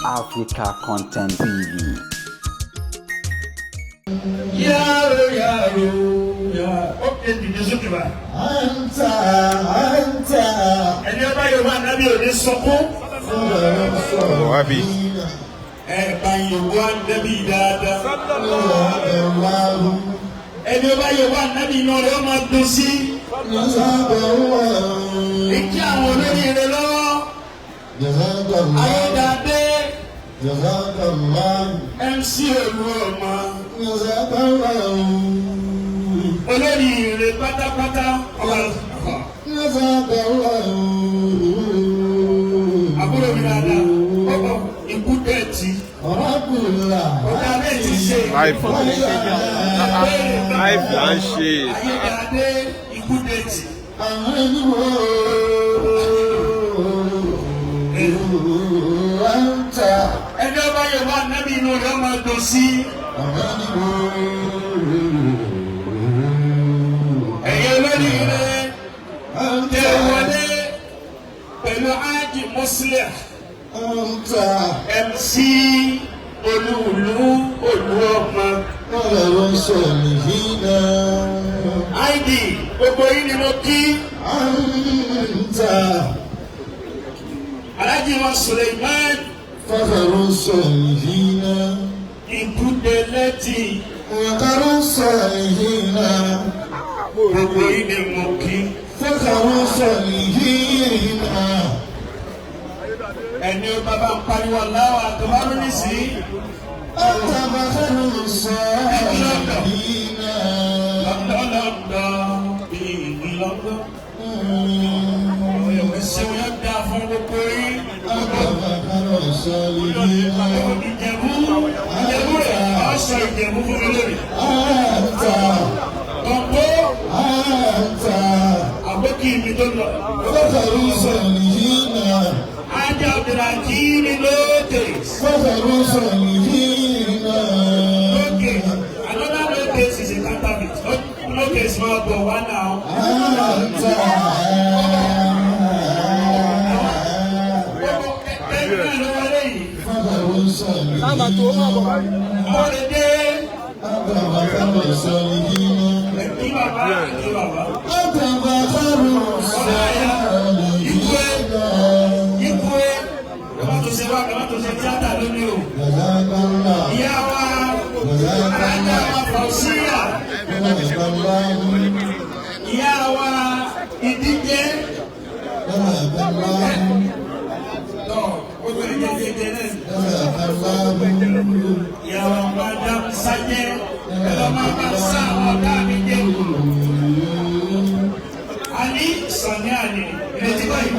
Africa Content TV. Yàrá yàrá yàrá ó ké dìde sókè bá. Anta, anta, Ẹni ọba Yorùbá nábì ò ní sọkún. Wàhábì. Ẹ bá Yorùbá nábì dáadáa. Ẹni ọba Yorùbá nábì iná rẹ̀ ó máa dùn sí. Ìkí àwọn olóríire lọ́wọ́. Ayédáadé MC Olúọmọ. Olóríire pátápátá. Ọba àbúrò mi dáadáa. Ọkọ̀ ikú dẹ̀ tí. Ọ̀gá bẹ́ẹ̀ ti ṣe. Live. Live là ń ṣe. Ayédáadé ikú dẹ̀ tì. Ẹni ọba Yorùbá nábì inú rẹ̀ ó máa dùn sí. Ẹ̀yin olóríire tẹ wọlé pẹ̀lú Ájì Muslim MC Olúùlú Olúọmọ. ID gbogbo yín ni mo kí. Alhaji wa Suleiman فخر الصالحين Ikúdẹlẹ́tì وقر الصالحين gbogbo yín ni mo kí. فخر الصالحين Ẹni ó bá bá ń pariwo Allahu Akbar nísìnyí. أنت فخر الصالحين Lọ́dọ̀lọ́dọ̀ bí ìlú lọ́dọ̀. Ẹsẹ̀ wọn dá fún gbogbo yín. أنت فخر الصالحين Ìjẹ̀bú Ìjẹ̀bú rẹ̀ ọ̀ṣọ́ Ìjẹ̀bú fún mi lónìí. أنت Kọ̀ǹpó أنت àbókì mi tó lọ. فخر الصالحين Ájá Abdulhakeem lókè. فخر الصالحين Lókè. Another lókè is a counterfeit. Lókè is not the one now. أنت Gbogbo ẹgbẹ́ náà ló wọlé yìí. فخر الصالحين Àwọn lè dé أنت فخر الصالحين kí bàbá kí bàbá. أنت فخر الصالحين Ikú ẹ kàmá tó ṣe wá kàmá tó ṣe tíátà lónìí o. جزاك الله Ìyá wa Alájà wa Fausiya. جزاك الله Ìyá wa ìdíje. جزاك الله Tọ́ gbogbo ìjẹjẹjẹ náà. جزاك الله Ìyá wa Madam Sajẹ. Ẹ lọ máa bá sá àwọn ọ̀gá mi jẹ́. Àní Sàní àní ìrètí báyìí.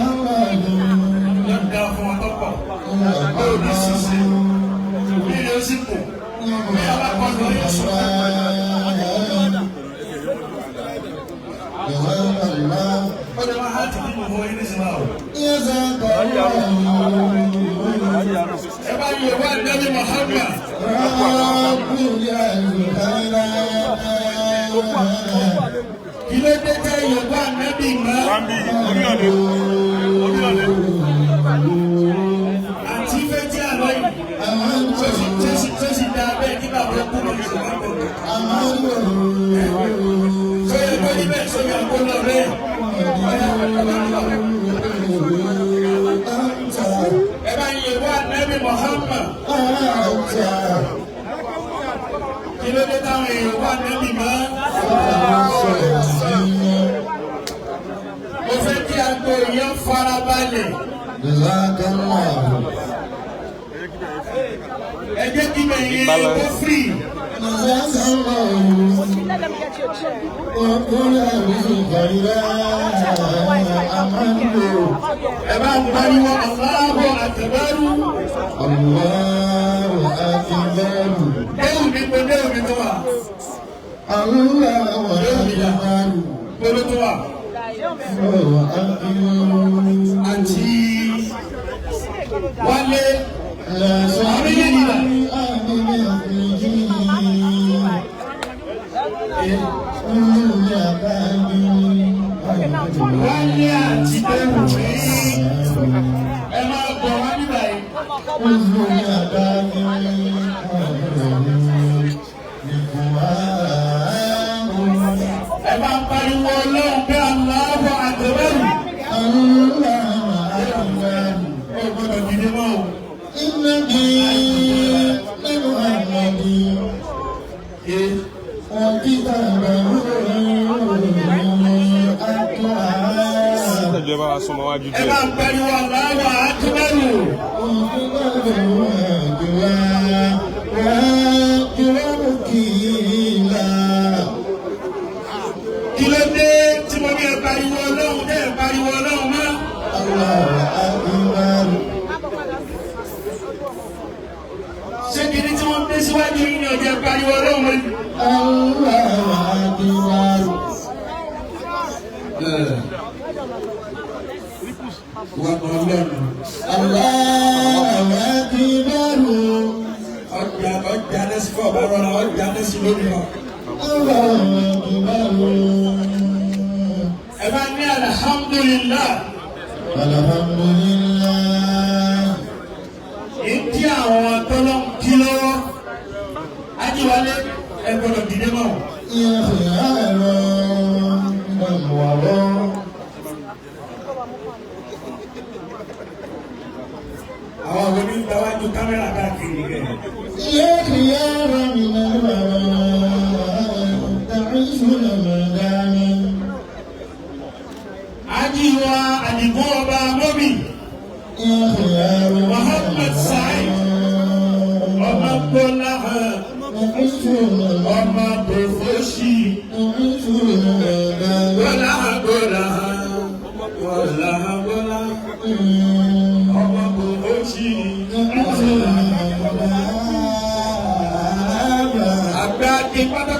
Yóò da fún ọ tọ́pọ̀. Yóò ní ṣiṣẹ́. Bí ilé ó sì kù. Bí a bá kọ́ lọ yóò sọ. جزاك الله Ó lè máa hàtì nínú ìwọ yín nísìnyí báwo. جزاك الله Ẹ bá yọ wá Nabi Muhammad. رب العالمين Kí ló dé tẹ́ Yorùbá Nabi mọ́? Wàhábì orí ọ̀lẹ́ orí ọ̀lẹ́. Àti fẹ́ tí a lọ yìí. Tó sì dá bẹ́ẹ̀ kí bàbá kú lórí ìṣòro àgbẹ̀. Sọ́yà kó ní bẹ́ẹ̀ sọ́yà kó lọ bẹ́ẹ̀. Ẹ bá Yorùbá Nabi Muhammad. Kí ló dé táwọn Yorùbá Nabi mọ́? Mo fẹ́ kí agbo yẹn farabalẹ̀. جزاك الله Ẹ jẹ́ kí bẹ̀yẹn kó firi. جزاك الله Let them get your check. وكل خيرا أمنت Ẹ bá ń pariwo Allahu Akbar. الله أكبر Déwù mi kò déwù mi tó wà. الله أكبر Gbolo tó wà. الله أكبر Àti Wálé. لا شريك Wálé àti déwù mi. Ẹ máa bọ̀ wá níbà yìí. Ẹ bá ń pariwo Ọlọ́run pé Allahu Akbar. Ó gbọ́dọ̀ dìde mọ́ o. Ìjọba wa súnmọ́ wájú Ẹ díẹ̀. bá ń pariwo Allahu Akbar. Kí ló dé tí mo ní ẹ pariwo Ọlọ́run dé ẹ pariwo Ọlọ́run mọ́? Ṣé kìíní tí wọ́n gbé síwájú yín ni ọ̀jẹ̀ pariwo Ọlọ́run mọ́? Wọ́n mọ Ọlọ́run. Ọjà ọjà lẹ́sìn fún ọ̀bá rọra ọjà lẹ́sìn lórí ọ. Ẹ bá ní alhamdulillah. Alhamdulillah. Ìdí àwọn tọ́lọ́ ń kí lọ́wọ́. Ajíwálé ẹ gbọ́dọ̀ dìde mọ́. يا خيار الورى Àwọn wo ni ń gbáwájú kámẹ́rà káàkiri rẹ̀? يا خيار من الورى تعيش المدام Ajíwa Àdìgún ọba Mọ́bì. يا خيار من Muhammad Said. Ọmọ Gbọ́lá hàn. تعيش المدام Ọmọ Tòfóṣì. تعيش المدام Gbọ́lá hàn gbọ́lá hàn. Gbọ́lá hàn gbọ́lá. Ọmọ Tòfóṣì. تعيش المدام Àgbà kí pátápátá.